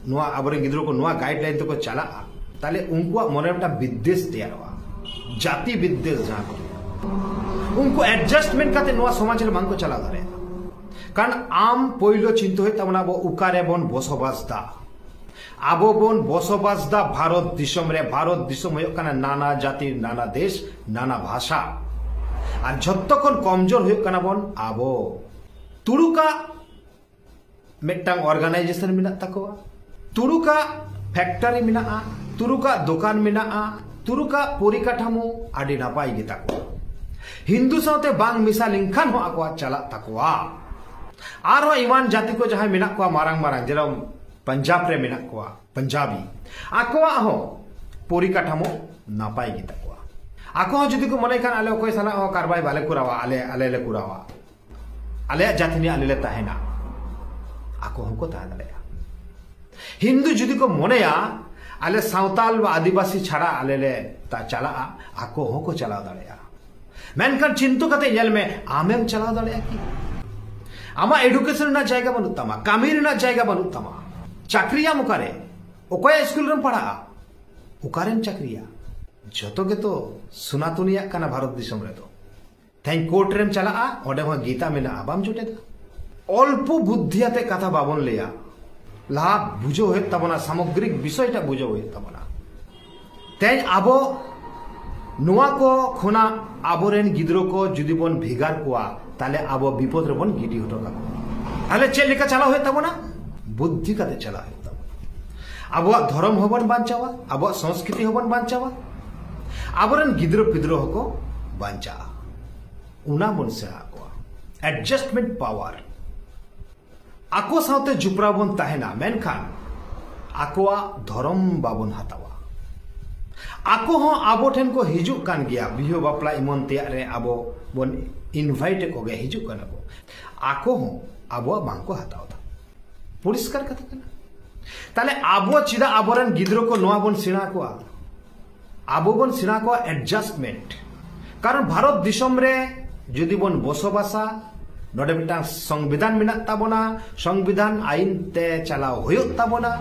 ᱱᱚᱣᱟ ᱟᱵᱚᱨᱮᱱ ᱜᱤᱫᱽᱨᱟᱹ ᱠᱚ ᱱᱚᱣᱟ ᱜᱟᱭᱤᱰᱞᱟᱭᱤᱱ ᱛᱮᱠᱚ ᱪᱟᱞᱟᱜᱼᱟ, ᱛᱟᱦᱞᱮ ᱩᱱᱠᱩᱣᱟᱜ ᱢᱚᱱᱮ ᱨᱮ ᱢᱤᱫᱴᱟᱝ ᱵᱤᱫᱽᱫᱮᱥ ᱛᱮᱭᱟᱨᱚᱜᱼᱟ, ᱡᱟᱹᱛᱤ ᱵᱤᱫᱽᱫᱮᱥ ᱡᱟᱦᱟᱸ ᱠᱚ, ᱩᱱᱠᱩ ᱮᱰᱡᱟᱥᱴᱢᱮᱱᱴ ᱠᱟᱛᱮ ᱱᱚᱣᱟ ᱥᱚᱢᱟᱡᱽ ᱨᱮ ᱵᱟᱝ ᱠᱚ ᱪᱟᱞᱟᱣ ᱫᱟᱲᱮᱭᱟᱜᱼᱟ᱾ ᱠᱟᱨᱚᱱ ᱟᱢ ᱯᱳᱭᱞᱳ ᱪᱤᱱᱛᱟᱹ ᱦᱩᱭᱩᱜ ᱛᱟᱵᱚᱱᱟ, ᱟᱵᱚ ᱚᱠᱟᱨᱮ ᱵᱚᱱ ᱵᱚᱥᱚᱵᱟᱥ ᱫᱟ᱾ ᱟᱵᱚ ᱵᱚᱱ ᱵᱚᱥᱚᱵᱟᱥ ᱫᱟ ᱵᱷᱟᱨᱚᱛ ᱫᱤᱥᱚᱢ ᱨᱮ᱾ ᱵᱷᱟᱨᱚᱛ ᱫᱤᱥᱚᱢ ᱦᱩᱭᱩᱜ ᱠᱟᱱᱟ ᱱᱟᱱᱟ ᱡᱟᱹᱛᱤ, ᱱᱟᱱᱟ ᱫᱮᱥ, ᱱᱟᱱᱟ ᱵᱷᱟᱥᱟ᱾ ᱟᱨ ᱡᱷᱚᱛᱚ ᱠᱷᱚᱱ ᱠᱚᱢᱡᱳᱨ ᱦᱩᱭᱩᱜ ᱠᱟᱱᱟ ᱵᱚᱱ ᱟᱵᱚ᱾ ᱛᱩᱲᱩᱠᱟᱜ ᱢᱤᱫᱴᱟᱝ ᱚᱨᱜᱟᱱᱟᱭᱡᱮᱥᱚᱱ ᱢᱮᱱᱟᱜ ᱛᱟᱠᱚᱣᱟ, ᱛᱩᱲᱩᱠᱟᱜ ᱯᱷᱮᱠᱴᱟᱨᱤ ᱢᱮᱱᱟᱜᱼᱟ, ᱛᱩᱲᱩᱠᱟᱜ ᱫᱚᱠᱟᱱ ᱢᱮᱱᱟᱜᱼᱟ, ᱛᱩᱲᱩᱠᱟᱜ ᱯᱚᱨᱤᱠᱟᱴᱷᱟᱢᱳ ᱟᱹᱰᱤ ᱱᱟᱯᱟᱭ ᱜᱮᱛᱟ ᱠᱚᱣᱟ᱾ ᱦᱤᱱᱫᱩ ᱥᱟᱶᱛᱮ ᱵᱟᱝ ᱢᱮᱥᱟ ᱞᱮᱱᱠᱷᱟᱱ ᱦᱚᱸ ᱟᱠᱚᱣᱟᱜ ᱪᱟᱞᱟᱜ ᱛᱟᱠᱚᱣᱟ᱾ ᱟᱨᱦᱚᱸ ᱮᱢᱟᱱ ᱡᱟᱹᱛᱤ ᱠᱚ ᱡᱟᱦᱟᱸᱭ ᱢᱮᱱᱟᱜ ᱠᱚᱣᱟ ᱢᱟᱨᱟᱝ ᱢᱟᱨᱟᱝ, ᱡᱮᱨᱚᱠᱚᱢ ᱯᱟᱧᱡᱟᱵᱽ ᱨᱮ ᱢᱮᱱᱟᱜ ᱠᱚᱣᱟ, ᱯᱟᱧᱡᱟᱵᱤ, ᱟᱠᱚᱣᱟᱜ ᱦᱚᱸ ᱯᱚᱨᱤᱠᱟᱴᱷᱟᱢᱳ ᱱᱟᱯᱟᱭ ᱜᱮᱛᱟ ᱠᱚᱣᱟ᱾ ᱟᱠᱚ ᱦᱚᱸ ᱡᱩᱫᱤ ᱠᱚ ᱢᱚᱱᱮ ᱠᱷᱟᱱ, "ᱟᱞᱮ ᱚᱠᱚᱭ ᱥᱟᱞᱟᱜ ᱦᱚᱸ ᱠᱟᱨᱵᱟᱨ ᱵᱟᱞᱮ ᱠᱚᱨᱟᱣᱟ, ᱟᱞᱮ, ᱟᱞᱮ ᱞᱮ ᱠᱚᱨᱟᱣᱟ, ᱟᱞᱮᱭᱟᱜ ᱡᱟᱹᱛᱤ ᱱᱤᱭᱮ ᱟᱞᱮ ᱞᱮ ᱛᱟᱦᱮᱱᱟ", ᱟᱠᱚ ᱦᱚᱸᱠᱚ ᱛᱟᱦᱮᱸ ᱫᱟᱲᱮᱭᱟᱜᱼᱟ᱾ ᱦᱤᱱᱫᱩ ᱡᱩᱫᱤ ᱠᱚ ᱢᱚᱱᱮᱭᱟ, "ᱟᱞᱮ ᱥᱟᱶᱛᱟᱞ ᱵᱟ ᱟᱹᱫᱤᱵᱟᱹᱥᱤ ᱪᱷᱟᱲᱟ ᱟᱞᱮ ᱞᱮ ᱛᱟ-, ᱪᱟᱞᱟᱜᱼᱟ", ᱟᱠᱚ ᱦᱚᱸᱠᱚ ᱪᱟᱞᱟᱣ ᱫᱟᱲᱮᱭᱟᱜᱼᱟ᱾ ᱢᱮᱱᱠᱷᱟᱱ ᱪᱤᱱᱛᱟᱹ ᱠᱟᱛᱮ ᱧᱮᱞ ᱢᱮ, ᱟᱢᱮᱢ ᱪᱟᱞᱟᱣ ᱫᱟᱲᱮᱭᱟᱜᱼᱟ ᱠᱤ? ᱟᱢᱟᱜ ᱮᱰᱩᱠᱮᱥᱚᱱ ᱨᱮᱱᱟᱜ ᱡᱟᱭᱜᱟ ᱵᱟᱹᱱᱩᱜ ᱛᱟᱢᱟ, ᱠᱟᱹᱢᱤ ᱨᱮᱱᱟᱜ ᱡᱟᱭᱜᱟ ᱵᱟᱹᱱᱩᱜ ᱛᱟᱢᱟ, ᱪᱟᱹᱠᱨᱤᱭᱟᱢ ᱚᱠᱟᱨᱮ? ᱚᱠᱚᱭᱟᱜ ᱥᱠᱩᱞ ᱨᱮᱢ ᱯᱟᱲᱦᱟᱜᱼᱟ? ᱚᱠᱟᱨᱮᱢ ᱪᱟᱹᱠᱨᱤᱭᱟ? ᱡᱚᱛᱚ ᱜᱮᱛᱚ ᱥᱚᱱᱟᱛᱚᱱᱤᱭᱟᱜ ᱠᱟᱱᱟ ᱵᱷᱟᱨᱚᱛ ᱫᱤᱥᱚᱢ ᱨᱮᱫᱚ᱾ ᱛᱮᱦᱮᱧ ᱠᱳᱨᱴ ᱨᱮᱢ ᱪᱟᱞᱟᱜᱼᱟ, ᱚᱸᱰᱮ ᱦᱚᱸ ᱜᱤᱛᱟ ᱢᱮᱱᱟᱜᱼᱟ, ᱵᱟᱢ ᱡᱚᱴᱮᱫᱟ᱾ ᱚᱞᱯᱚ ᱵᱩᱫᱽᱫᱷᱤ ᱟᱛᱮ ᱠᱟᱛᱷᱟ ᱵᱟᱵᱚᱱ ᱞᱟᱹᱭᱟ, ᱞᱟᱦᱟ ᱵᱩᱡᱷᱟᱹᱣ ᱦᱩᱭᱩᱜ ᱛᱟᱵᱚᱱᱟ, ᱥᱟᱢᱚᱜᱽᱨᱤᱠ ᱵᱤᱥᱚᱭᱴᱟ ᱵᱩᱡᱷᱟᱹᱣ ᱦᱩᱭᱩᱜ ᱛᱟᱵᱚᱱᱟ᱾ ᱛᱮᱦᱮᱧ ᱟᱵᱚ ᱱᱚᱣᱟ ᱠᱚ ᱠᱷᱚᱱᱟᱜ ᱟᱵᱚᱨᱮᱱ ᱜᱤᱫᱽᱨᱟᱹ ᱠᱚ ᱡᱩᱫᱤ ᱵᱚᱱ ᱵᱷᱮᱜᱟᱨ ᱠᱚᱣᱟ, ᱛᱟᱦᱞᱮ ᱟᱵᱚ ᱵᱤᱯᱚᱫ ᱨᱮᱵᱚᱱ ᱜᱤᱰᱤ ᱦᱚᱴᱚ ᱠᱟᱠᱚᱣᱟ᱾ ᱛᱟᱦᱞᱮ ᱪᱮᱫ ᱞᱮᱠᱟ ᱪᱟᱞᱟᱣ ᱦᱩᱭᱩᱜ ᱛᱟᱵᱚᱱᱟ? ᱵᱩᱫᱽᱫᱷᱤ ᱠᱟᱛᱮ ᱪᱟᱞᱟᱣ ᱦᱩᱭᱩᱜ ᱛᱟᱵᱚᱱᱟ᱾ ᱟᱵᱚᱣᱟᱜ ᱫᱷᱚᱨᱚᱢ ᱦᱚᱸᱵᱚᱱ ᱵᱟᱧᱪᱟᱣᱟ, ᱟᱵᱚᱣᱟᱜ ᱥᱚᱝᱥᱠᱨᱤᱛᱤ ᱦᱚᱸᱵᱚᱱ ᱵᱟᱧᱪᱟᱣᱟ, ᱟᱵᱚᱨᱮᱱ ᱜᱤᱫᱽᱨᱟᱹ ᱯᱤᱫᱽᱨᱟᱹ ᱦᱚᱸᱠᱚ ᱵᱟᱧᱪᱟᱜᱼᱟ᱾ ᱚᱱᱟ ᱵᱚᱱ ᱥᱮᱬᱟ ᱟᱠᱚᱣᱟ᱾ Adjustment power. ᱟᱠᱚ ᱥᱟᱶᱛᱮ ᱡᱚᱯᱲᱟᱣ ᱵᱚᱱ ᱛᱟᱦᱮᱱᱟ, ᱢᱮᱱᱠᱷᱟᱱ ᱟᱠᱚᱣᱟᱜ ᱫᱷᱚᱨᱚᱢ ᱵᱟᱵᱚᱱ ᱦᱟᱛᱟᱣᱟ᱾ ᱟᱠᱚ ᱦᱚᱸ ᱟᱵᱚ ᱴᱷᱮᱱ ᱠᱚ ᱦᱤᱡᱩᱜ ᱠᱟᱱ ᱜᱮᱭᱟ, ᱵᱤᱦᱟᱹ ᱵᱟᱯᱞᱟ ᱮᱢᱟᱱ ᱛᱮᱭᱟᱜ ᱨᱮ ᱟᱵᱚ ᱵᱚᱱ ᱤᱱᱵᱷᱟᱭᱤᱴ ᱮᱫ ᱠᱚᱜᱮᱭᱟ, ᱦᱤᱡᱩᱜ ᱠᱟᱱᱟ ᱠᱚ᱾ ᱟᱠᱚ ᱦᱚᱸ ᱟᱵᱚᱣᱟᱜ ᱵᱟᱝ ᱠᱚ ᱦᱟᱛᱟᱣ ᱮᱫᱟ᱾ ᱯᱚᱨᱤᱥᱠᱟᱨ ᱠᱟᱛᱷᱟ ᱠᱟᱱᱟ᱾ ᱛᱟᱦᱞᱮ ᱟᱵᱚ ᱪᱮᱫᱟᱜ ᱟᱵᱚᱨᱮᱱ ᱜᱤᱫᱽᱨᱟᱹ ᱠᱚ ᱱᱚᱣᱟ ᱵᱚᱱ ᱥᱮᱬᱟ ᱠᱚᱣᱟ? ᱟᱵᱚ ᱵᱚᱱ ᱥᱮᱬᱟ ᱠᱚᱣᱟ ᱮᱰᱡᱟᱥᱴᱢᱮᱱᱴ᱾ ᱠᱟᱨᱚᱱ ᱵᱷᱟᱨᱚᱛ ᱫᱤᱥᱚᱢ ᱨᱮ ᱡᱩᱫᱤ ᱵᱚᱱ ᱵᱚᱥᱚᱵᱟᱥᱟ, ᱱᱚᱰᱮ ᱢᱤᱫᱴᱟᱝ ᱥᱚᱝᱵᱤᱫᱷᱟᱱ ᱢᱮᱱᱟᱜ ᱛᱟᱵᱚᱱᱟ, ᱥᱚᱝᱵᱤᱫᱷᱟᱱ ᱟᱭᱤᱱ ᱛᱮ ᱪᱟᱞᱟᱣ ᱦᱩᱭᱩᱜ ᱛᱟᱵᱚᱱᱟ᱾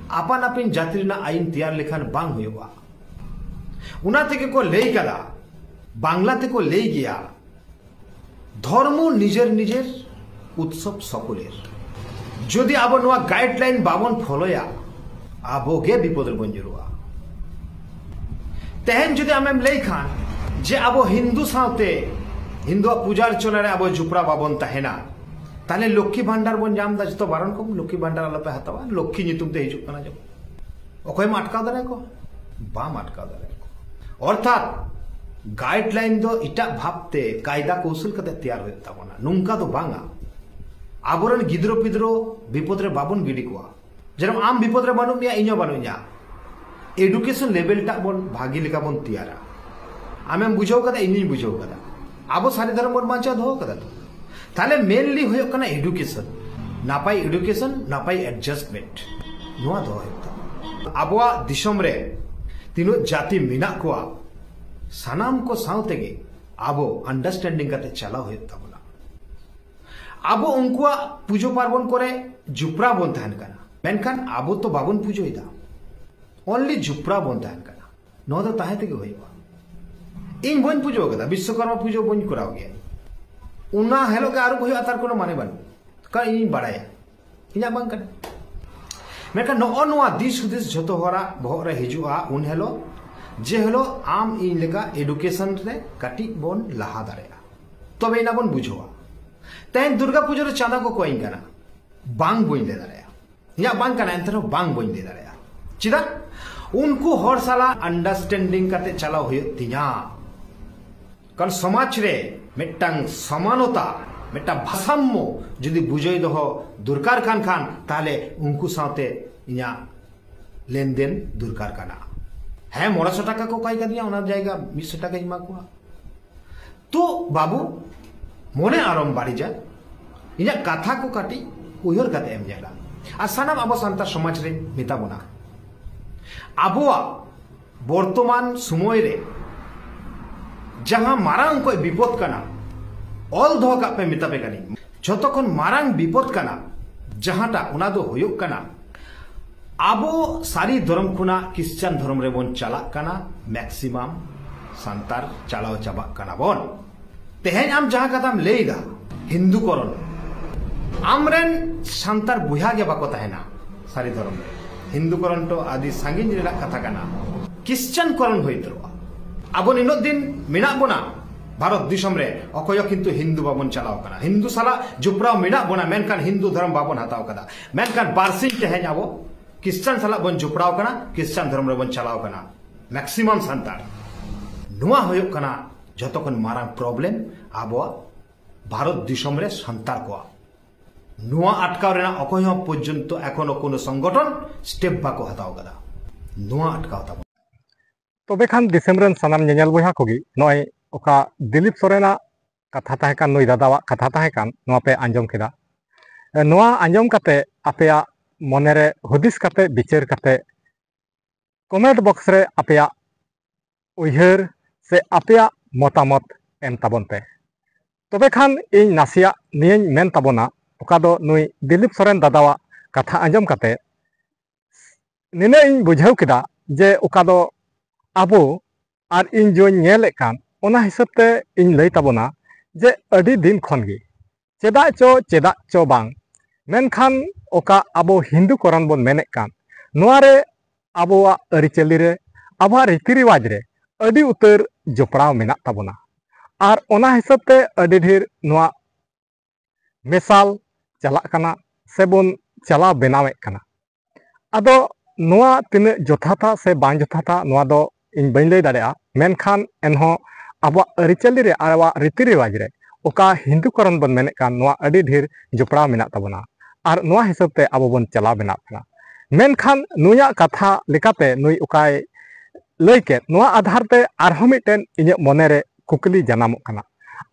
ᱟᱯᱟᱱ ᱟᱹᱯᱤᱱ ᱡᱟᱹᱛᱤ ᱨᱮᱱᱟᱜ ᱟᱭᱤᱱ ᱛᱮᱭᱟᱨ ᱞᱮᱠᱷᱟᱱ ᱵᱟᱝ ᱦᱩᱭᱩᱜᱼᱟ᱾ ᱚᱱᱟ ᱛᱮᱜᱮ ᱠᱚ ᱞᱟᱹᱭ ᱠᱟᱫᱟ, ᱵᱟᱝᱞᱟ ᱛᱮᱠᱚ ᱞᱟᱹᱭ ᱜᱮᱭᱟ, ᱫᱷᱚᱨᱢᱚ ᱱᱤᱡᱮᱨ ᱱᱤᱡᱮᱨ, ᱩᱛᱥᱚᱵ ᱥᱚᱠᱚᱞᱮᱨ᱾ ᱡᱩᱫᱤ ᱟᱵᱚ ᱱᱚᱣᱟ ᱜᱟᱭᱤᱰᱞᱟᱭᱤᱱ ᱵᱟᱵᱚᱱ ᱯᱷᱚᱞᱳᱭᱟ, ᱟᱵᱚ ᱜᱮ ᱵᱤᱯᱚᱫ ᱨᱮᱵᱚᱱ ᱧᱩᱨᱩᱜᱼᱟ᱾ ᱛᱮᱦᱮᱧ ᱡᱩᱫᱤ ᱟᱢᱮᱢ ᱞᱟᱹᱭ ᱠᱷᱟᱱ ᱡᱮ ᱟᱵᱚ ᱦᱤᱱᱫᱩ ᱥᱟᱶᱛᱮ, ᱦᱤᱱᱫᱩᱣᱟᱜ ᱯᱩᱡᱟ ᱚᱨᱪᱚᱱᱟ ᱨᱮ ᱟᱵᱚ ᱡᱚᱯᱲᱟᱣ ᱵᱟᱵᱚᱱ ᱛᱟᱦᱮᱱᱟ, ᱛᱟᱦᱞᱮ ᱞᱚᱠᱠᱷᱤ ᱵᱷᱟᱱᱰᱟᱨ ᱵᱚᱱ ᱧᱟᱢ ᱮᱫᱟ, ᱡᱚᱛᱚ ᱵᱟᱨᱚᱱ ᱠᱚ, ᱞᱚᱠᱠᱷᱤ ᱵᱷᱟᱱᱰᱟᱨ ᱟᱞᱚᱯᱮ ᱦᱟᱛᱟᱣᱟ, ᱞᱚᱠᱠᱷᱤ ᱧᱩᱛᱩᱢ ᱛᱮ ᱦᱤᱡᱩᱜ ᱠᱟᱱᱟ ᱡᱮᱢᱚᱱ᱾ ᱚᱠᱚᱭᱮᱢ ᱟᱴᱠᱟᱣ ᱫᱟᱲᱮᱭᱟᱠᱚᱣᱟ? ᱵᱟᱢ ᱟᱴᱠᱟᱣ ᱫᱟᱲᱮᱭᱟᱠᱚᱣᱟ᱾ ᱚᱨᱛᱷᱟᱛ ᱜᱟᱭᱤᱰᱞᱟᱭᱤᱱ ᱫᱚ ᱮᱴᱟᱜ ᱵᱷᱟᱵᱛᱮ ᱠᱟᱭᱫᱟ ᱠᱳᱣᱥᱚᱞ ᱠᱟᱛᱮ ᱛᱮᱭᱟᱨ ᱦᱩᱭᱩᱜ ᱛᱟᱵᱚᱱᱟ, ᱱᱚᱝᱠᱟ ᱫᱚ ᱵᱟᱝᱟ᱾ ᱟᱵᱚᱨᱮᱱ ᱜᱤᱫᱽᱨᱟᱹ ᱯᱤᱫᱽᱨᱟᱹ ᱵᱤᱯᱚᱫ ᱨᱮ ᱵᱟᱵᱚᱱ ᱜᱤᱰᱤ ᱠᱚᱣᱟ᱾ ᱡᱮᱨᱚᱠᱚᱢ ᱟᱢ ᱵᱤᱯᱚᱫ ᱨᱮ ᱵᱟᱹᱱᱩᱜ ᱢᱮᱭᱟ, ᱤᱧ ᱦᱚᱸ ᱵᱟᱹᱱᱩᱜ ᱤᱧᱟ᱾ ᱮᱰᱩᱠᱮᱥᱚᱱ ᱞᱮᱵᱮᱞ ᱴᱟᱜ ᱵᱚᱱ ᱵᱷᱟᱜᱤ ᱞᱮᱠᱟ ᱵᱚᱱ ᱛᱮᱭᱟᱨᱟ᱾ ᱟᱢᱮᱢ ᱵᱩᱡᱷᱟᱹᱣ ᱠᱟᱫᱟ, ᱤᱧᱤᱧ ᱵᱩᱡᱷᱟᱹᱣ ᱠᱟᱫᱟ, ᱟᱵᱚ ᱥᱟᱹᱨᱤ ᱫᱷᱚᱨᱚᱢ ᱵᱚᱱ ᱵᱟᱧᱪᱟᱣ ᱫᱚᱦᱚ ᱠᱟᱫᱟ ᱛᱚ᱾ ᱛᱟᱦᱞᱮ ᱢᱮᱱᱞᱤ ᱦᱩᱭᱩᱜ ᱠᱟᱱᱟ ᱮᱰᱩᱠᱮᱥᱚᱱ, ᱱᱟᱯᱟᱭ ᱮᱰᱩᱠᱮᱥᱚᱱ, ᱱᱟᱯᱟᱭ ᱮᱰᱡᱟᱥᱴᱢᱮᱱᱴ, ᱱᱚᱣᱟ ᱫᱚᱦᱚ ᱦᱩᱭᱩᱜ ᱛᱟᱵᱚᱱᱟ᱾ ᱟᱵᱚᱣᱟᱜ ᱫᱤᱥᱚᱢ ᱨᱮ ᱛᱤᱱᱟᱹᱜ ᱡᱟᱹᱛᱤ ᱢᱮᱱᱟᱜ ᱠᱚᱣᱟ, ᱥᱟᱱᱟᱢ ᱠᱚ ᱥᱟᱶ ᱛᱮᱜᱮ ᱟᱵᱚ ᱟᱱᱰᱟᱨᱥᱴᱮᱱᱰᱤᱝ ᱠᱟᱛᱮ ᱪᱟᱞᱟᱣ ᱦᱩᱭᱩᱜ ᱛᱟᱵᱚᱱᱟ᱾ ᱟᱵᱚ ᱩᱱᱠᱩᱣᱟᱜ ᱯᱩᱡᱟᱹ ᱯᱟᱨᱵᱚᱱ ᱠᱚᱨᱮ ᱡᱚᱯᱲᱟᱣ ᱵᱚᱱ ᱛᱟᱦᱮᱱ ᱠᱟᱱᱟ, ᱢᱮᱱᱠᱷᱟᱱ ᱟᱵᱚ ᱛᱚ ᱵᱟᱵᱚᱱ ᱯᱩᱡᱟᱹᱭᱮᱫᱟ, ᱚᱱᱞᱤ ᱡᱚᱯᱲᱟᱣ ᱵᱚᱱ ᱛᱟᱦᱮᱱ ᱠᱟᱱᱟ᱾ ᱱᱚᱣᱟ ᱫᱚ ᱛᱟᱦᱮᱸ ᱛᱮᱜᱮ ᱦᱩᱭᱩᱜᱼᱟ᱾ ᱤᱧ ᱵᱟᱹᱧ ᱯᱩᱡᱟᱹ ᱟᱠᱟᱫᱟ, ᱵᱤᱥᱥᱚᱠᱚᱨᱢᱟ ᱯᱩᱡᱟᱹ ᱵᱟᱹᱧ ᱠᱚᱨᱟᱣ ᱜᱮᱭᱟ᱾ ᱚᱱᱟ ᱦᱤᱞᱳᱜ ᱜᱮ ᱟᱹᱨᱩᱵ ᱦᱩᱭᱩᱜᱼᱟ, ᱛᱟᱨ ᱠᱳᱱᱳ ᱢᱟᱱᱮ ᱵᱟᱹᱱᱩᱜ, ᱠᱟᱨᱚᱱ ᱤᱧ ᱵᱟᱲᱟᱭᱟ ᱤᱧᱟᱹᱜ ᱵᱟᱝ ᱠᱟᱱᱟ᱾ ᱢᱮᱱᱠᱷᱟᱱ ᱱᱚᱜᱼᱚ ᱱᱚᱣᱟ ᱫᱤᱥ ᱦᱩᱫᱤᱥ ᱡᱷᱚᱛᱚ ᱦᱚᱲᱟᱜ ᱵᱚᱦᱚᱜ ᱨᱮ ᱦᱤᱡᱩᱜᱼᱟ ᱩᱱ ᱦᱤᱞᱳᱜ, ᱡᱮ ᱦᱤᱞᱳᱜ ᱟᱢ ᱤᱧ ᱞᱮᱠᱟ ᱮᱰᱩᱠᱮᱥᱚᱱ ᱨᱮ ᱠᱟᱹᱴᱤᱡ ᱵᱚᱱ ᱞᱟᱦᱟ ᱫᱟᱲᱮᱭᱟᱜᱼᱟ, ᱛᱚᱵᱮ ᱮᱱᱟ ᱵᱚᱱ ᱵᱩᱡᱷᱟᱹᱣᱟ᱾ ᱛᱮᱦᱮᱧ ᱫᱩᱨᱜᱟ ᱯᱩᱡᱟᱹ ᱨᱮ ᱪᱟᱸᱫᱟ ᱠᱚ ᱠᱚᱭᱤᱧ ᱠᱟᱱᱟ, ᱵᱟᱝ ᱵᱟᱹᱧ ᱞᱟᱹᱭ ᱫᱟᱲᱮᱭᱟᱜᱼᱟ, ᱤᱧᱟᱹᱜ ᱵᱟᱝ ᱠᱟᱱᱟ, ᱮᱱᱛᱮ ᱨᱮᱦᱚᱸ ᱵᱟᱝ ᱵᱟᱹᱧ ᱞᱟᱹᱭ ᱫᱟᱲᱮᱭᱟᱜᱼᱟ᱾ ᱪᱮᱫᱟᱜ? ᱩᱱᱠᱩ ᱦᱚᱲ ᱥᱟᱞᱟᱜ ᱟᱱᱰᱟᱨᱥᱴᱮᱱᱰᱤᱝ ᱠᱟᱛᱮ ᱪᱟᱞᱟᱣ ᱦᱩᱭᱩᱜ ᱛᱤᱧᱟ᱾ ᱠᱟᱨᱚᱱ ᱥᱚᱢᱟᱡᱽ ᱨᱮ ᱢᱤᱫᱴᱟᱝ ᱥᱚᱢᱟᱱᱚᱛᱟ, ᱢᱤᱫᱴᱟᱝ ᱵᱷᱟᱨᱥᱟᱢᱢᱚ ᱡᱩᱫᱤ ᱵᱩᱡᱟᱹᱭ ᱫᱚᱦᱚ ᱫᱚᱨᱠᱟᱨ ᱠᱟᱱ ᱠᱷᱟᱱ, ᱛᱟᱦᱞᱮ ᱩᱱᱠᱩ ᱥᱟᱶᱛᱮ ᱤᱧᱟᱹᱜ ᱞᱮᱱᱫᱮᱱ ᱫᱚᱨᱠᱟᱨ ᱠᱟᱱᱟ᱾ ᱦᱮᱸ, ᱢᱚᱬᱮ ᱥᱚ ᱴᱟᱠᱟ ᱠᱚ ᱠᱟᱭ ᱠᱟᱫᱤᱧᱟ, ᱚᱱᱟ ᱡᱟᱭᱜᱟ ᱢᱤᱫ ᱥᱚ ᱴᱟᱠᱟᱧ ᱮᱢᱟ ᱠᱚᱣᱟ᱾ ᱛᱚ ᱵᱟᱹᱵᱩ, ᱢᱚᱱᱮ ᱟᱞᱚᱢ ᱵᱟᱹᱲᱤᱡᱟ, ᱤᱧᱟᱹᱜ ᱠᱟᱛᱷᱟ ᱠᱚ ᱠᱟᱹᱴᱤᱡ ᱩᱭᱦᱟᱹᱨ ᱠᱟᱛᱮ ᱮᱢ ᱧᱮᱞᱟ᱾ ᱟᱨ ᱥᱟᱱᱟᱢ ᱟᱵᱚ ᱥᱟᱱᱛᱟᱲ ᱥᱚᱢᱟᱡᱽ ᱨᱮ ᱢᱮᱛᱟ ᱵᱚᱱᱟ, ᱟᱵᱚᱣᱟᱜ ᱵᱚᱨᱛᱚᱢᱟᱱ ᱥᱚᱢᱚᱭ ᱨᱮ ᱡᱟᱦᱟᱸ ᱢᱟᱨᱟᱝ ᱚᱠᱚᱡ ᱵᱤᱯᱚᱫ ᱠᱟᱱᱟ, ᱚᱞ ᱫᱚᱦᱚ ᱠᱟᱜ ᱯᱮ, ᱢᱮᱛᱟ ᱯᱮ ᱠᱟᱹᱱᱟᱹᱧ, ᱡᱷᱚᱛᱚ ᱠᱷᱚᱱ ᱢᱟᱨᱟᱝ ᱵᱤᱯᱚᱫ ᱠᱟᱱᱟ ᱡᱟᱦᱟᱸᱴᱟᱜ, ᱚᱱᱟ ᱫᱚ ᱦᱩᱭᱩᱜ ᱠᱟᱱᱟ ᱟᱵᱚ ᱥᱟᱹᱨᱤ ᱫᱷᱚᱨᱚᱢ ᱠᱷᱚᱱᱟᱜ ᱠᱷᱨᱤᱥᱪᱟᱱ ᱫᱷᱚᱨᱚᱢ ᱨᱮᱵᱚᱱ ᱪᱟᱞᱟᱜ ᱠᱟᱱᱟ᱾ ᱢᱮᱠᱥᱤᱢᱟᱢ ᱥᱟᱱᱛᱟᱲ ᱪᱟᱞᱟᱣ ᱪᱟᱵᱟᱜ ᱠᱟᱱᱟ ᱵᱚᱱ᱾ ᱛᱮᱦᱮᱧ ᱟᱢ ᱡᱟᱦᱟᱸ ᱠᱟᱛᱷᱟᱢ ᱞᱟᱹᱭ ᱮᱫᱟ, ᱦᱤᱱᱫᱩ ᱠᱚᱨᱚᱱ, ᱟᱢᱨᱮᱱ ᱥᱟᱱᱛᱟᱲ ᱵᱚᱭᱦᱟ ᱜᱮ ᱵᱟᱠᱚ ᱛᱟᱦᱮᱱᱟ ᱥᱟᱹᱨᱤ ᱫᱷᱚᱨᱚᱢ ᱨᱮ᱾ ᱦᱤᱱᱫᱩ ᱠᱚᱨᱚᱱ ᱛᱚ ᱟᱹᱰᱤ ᱥᱟᱺᱜᱤᱧ ᱨᱮᱱᱟᱜ ᱠᱟᱛᱷᱟ ᱠᱟᱱᱟ, ᱠᱷᱨᱤᱥᱪᱟᱱ ᱠᱚᱨᱚᱱ ᱦᱩᱭ ᱩᱛᱟᱹᱨᱚᱜᱼᱟ᱾ ᱟᱵᱚ ᱱᱤᱱᱟᱹᱜ ᱫᱤᱱ ᱢᱮᱱᱟᱜ ᱵᱚᱱᱟ ᱵᱷᱟᱨᱚᱛ ᱫᱤᱥᱚᱢ ᱨᱮ, ᱚᱠᱚᱭ ᱦᱚᱸ ᱠᱤᱱᱛᱩ ᱦᱤᱱᱫᱩ ᱵᱟᱵᱚᱱ ᱪᱟᱞᱟᱣ ᱠᱟᱱᱟ᱾ ᱦᱤᱱᱫᱩ ᱥᱟᱞᱟᱜ ᱡᱚᱯᱲᱟᱣ ᱢᱮᱱᱟᱜ ᱵᱚᱱᱟ, ᱢᱮᱱᱠᱷᱟᱱ ᱦᱤᱱᱫᱩ ᱫᱷᱚᱨᱚᱢ ᱵᱟᱵᱚᱱ ᱦᱟᱛᱟᱣ ᱠᱟᱫᱟ᱾ ᱢᱮᱱᱠᱷᱟᱱ ᱵᱟᱨᱥᱤᱧ ᱛᱮᱦᱮᱧ ᱟᱵᱚ ᱠᱷᱨᱤᱥᱪᱟᱱ ᱥᱟᱞᱟᱜ ᱵᱚᱱ ᱡᱚᱯᱲᱟᱣ ᱠᱟᱱᱟ, ᱠᱷᱨᱤᱥᱪᱟᱱ ᱫᱷᱚᱨᱚᱢ ᱨᱮᱵᱚᱱ ᱪᱟᱞᱟᱣ ᱠᱟᱱᱟ ᱢᱮᱠᱥᱤᱢᱟᱢ ᱥᱟᱱᱛᱟᱲ᱾ ᱱᱚᱣᱟ ᱦᱩᱭᱩᱜ ᱠᱟᱱᱟ ᱡᱷᱚᱛᱚ ᱠᱷᱚᱱ ᱢᱟᱨᱟᱝ ᱯᱨᱚᱵᱞᱮᱢ ᱟᱵᱚᱣᱟᱜ ᱵᱷᱟᱨᱚᱛ ᱫᱤᱥᱚᱢ ᱨᱮ ᱥᱟᱱᱛᱟᱲ ᱠᱚᱣᱟᱜ᱾ ᱱᱚᱣᱟ ᱟᱴᱠᱟᱣ ᱨᱮᱱᱟᱜ ᱚᱠᱚᱭ ᱦᱚᱸ ᱯᱚᱨᱡᱚᱱᱛᱚ ᱮᱠᱷᱚᱱᱳ ᱠᱳᱱᱳ ᱥᱚᱝᱜᱚᱴᱷᱚᱱ ᱥᱴᱮᱯ ᱵᱟᱠᱚ ᱦᱟᱛᱟᱣ ᱠᱟᱫᱟ᱾ ᱱᱚᱣᱟ ᱟᱴᱠᱟᱣ ᱛᱟᱵᱚᱱ᱾ ᱛᱚᱵᱮ ᱠᱷᱟᱱ ᱫᱤᱥᱚᱢ ᱨᱮᱱ ᱥᱟᱱᱟᱢ ᱧᱮᱧᱮᱞ ᱵᱚᱭᱦᱟ ᱠᱚᱜᱮ, ᱱᱚᱜᱼᱚᱭ ᱚᱠᱟ ᱫᱤᱞᱤᱯ ᱥᱚᱨᱮᱱᱟᱜ ᱠᱟᱛᱷᱟ ᱛᱟᱦᱮᱸ ᱠᱟᱱ, ᱱᱩᱭ ᱫᱟᱫᱟᱣᱟᱜ ᱠᱟᱛᱷᱟ ᱛᱟᱦᱮᱸ ᱠᱟᱱ, ᱱᱚᱣᱟ ᱯᱮ ᱟᱸᱡᱚᱢ ᱠᱮᱫᱟ᱾ ᱱᱚᱣᱟ ᱟᱸᱡᱚᱢ ᱠᱟᱛᱮ ᱟᱯᱮᱭᱟᱜ ᱢᱚᱱᱮᱨᱮ ᱦᱩᱫᱤᱥ ᱠᱟᱛᱮ, ᱵᱤᱪᱟᱹᱨ ᱠᱟᱛᱮ, ᱠᱚᱢᱮᱱᱴ ᱵᱚᱠᱥ ᱨᱮ ᱟᱯᱮᱭᱟᱜ ᱩᱭᱦᱟᱹᱨ ᱥᱮ ᱟᱯᱮᱭᱟᱜ ᱢᱚᱛᱟᱢᱚᱛ ᱮᱢ ᱛᱟᱵᱚᱱ ᱯᱮ᱾ ᱛᱚᱵᱮ ᱠᱷᱟᱱ ᱤᱧ ᱱᱟᱥᱮᱭᱟᱜ ᱱᱤᱭᱟᱹᱧ ᱢᱮᱱ ᱛᱟᱵᱚᱱᱟ, ᱚᱠᱟ ᱫᱚ ᱱᱩᱭ ᱫᱤᱞᱤᱯ ᱥᱚᱨᱮᱱ ᱫᱟᱫᱟᱣᱟᱜ ᱠᱟᱛᱷᱟ ᱟᱸᱡᱚᱢ ᱠᱟᱛᱮ ᱱᱤᱱᱟᱹᱜ ᱤᱧ ᱵᱩᱡᱷᱟᱹᱣ ᱠᱮᱫᱟ ᱡᱮ ᱚᱠᱟ ᱫᱚ ᱟᱵᱚ ᱟᱨ ᱤᱧ ᱡᱚᱧ ᱧᱮᱞᱮᱫ ᱠᱟᱱ, ᱚᱱᱟ ᱦᱤᱥᱟᱹᱵ ᱛᱮ ᱤᱧ ᱞᱟᱹᱭ ᱛᱟᱵᱚᱱᱟ ᱡᱮ ᱟᱹᱰᱤ ᱫᱤᱱ ᱠᱷᱚᱱ ᱜᱮ, ᱪᱮᱫᱟᱜ ᱪᱚ ᱪᱮᱫᱟᱜ ᱪᱚ ᱵᱟᱝ, ᱢᱮᱱᱠᱷᱟᱱ ᱚᱠᱟ ᱟᱵᱚ ᱦᱤᱱᱫᱩ ᱠᱚᱨᱚᱱ ᱵᱚᱱ ᱢᱮᱱᱮᱫ ᱠᱟᱱ, ᱱᱚᱣᱟ ᱨᱮ ᱟᱵᱚᱣᱟᱜ ᱟᱹᱨᱤᱪᱟᱹᱞᱤ ᱨᱮ, ᱟᱵᱚᱣᱟᱜ ᱨᱤᱛᱤ ᱨᱮᱣᱟᱡᱽ ᱨᱮ ᱟᱹᱰᱤ ᱩᱛᱟᱹᱨ ᱡᱚᱯᱲᱟᱣ ᱢᱮᱱᱟᱜ ᱛᱟᱵᱚᱱᱟ᱾ ᱟᱨ ᱚᱱᱟ ᱦᱤᱥᱟᱹᱵ ᱛᱮ ᱟᱹᱰᱤ ᱰᱷᱮᱨ ᱱᱚᱣᱟ ᱢᱮᱥᱟᱞ ᱪᱟᱞᱟᱜ ᱠᱟᱱᱟ ᱥᱮᱵᱚᱱ ᱪᱟᱞᱟᱣ ᱵᱮᱱᱟᱣᱮᱫ ᱠᱟᱱᱟ᱾ ᱟᱫᱚ ᱱᱚᱣᱟ ᱛᱤᱱᱟᱹᱜ ᱡᱚᱛᱷᱟᱛᱟ ᱥᱮ ᱵᱟᱝ ᱡᱚᱛᱷᱟᱛᱟ, ᱱᱚᱣᱟ ᱫᱚ ᱤᱧ ᱵᱟᱹᱧ ᱞᱟᱹᱭ ᱫᱟᱲᱮᱭᱟᱜᱼᱟ, ᱢᱮᱱᱠᱷᱟᱱ ᱮᱱᱦᱚᱸ ᱟᱵᱚᱣᱟᱜ ᱟᱹᱨᱤᱪᱟᱹᱞᱤ ᱨᱮ ᱟᱨ ᱟᱵᱚᱣᱟᱜ ᱨᱤᱛᱤ ᱨᱮᱣᱟᱡᱽ ᱨᱮ ᱚᱠᱟ ᱦᱤᱱᱫᱩ ᱠᱚᱨᱚᱱ ᱵᱚᱱ ᱢᱮᱱᱮᱫ ᱠᱟᱱ, ᱱᱚᱣᱟ ᱟᱹᱰᱤ ᱰᱷᱮᱨ ᱡᱚᱯᱲᱟᱣ ᱢᱮᱱᱟᱜ ᱛᱟᱵᱚᱱᱟ᱾ ᱟᱨ ᱱᱚᱣᱟ ᱦᱤᱥᱟᱹᱵ ᱛᱮ ᱟᱵᱚ ᱵᱚᱱ ᱪᱟᱞᱟᱣ ᱵᱮᱱᱟᱜ ᱠᱟᱱᱟ᱾ ᱢᱮᱱᱠᱷᱟᱱ ᱱᱩᱭᱟᱜ ᱠᱟᱛᱷᱟ ᱞᱮᱠᱟᱛᱮ ᱱᱩᱭ ᱚᱠᱟᱭ ᱞᱟᱹᱭ ᱠᱮᱫ, ᱱᱚᱣᱟ ᱟᱫᱷᱟᱨ ᱛᱮ ᱟᱨᱦᱚᱸ ᱢᱤᱫᱴᱮᱱ ᱤᱧᱟᱹᱜ ᱢᱚᱱᱮᱨᱮ ᱠᱩᱠᱞᱤ ᱡᱟᱱᱟᱢᱚᱜ ᱠᱟᱱᱟ᱾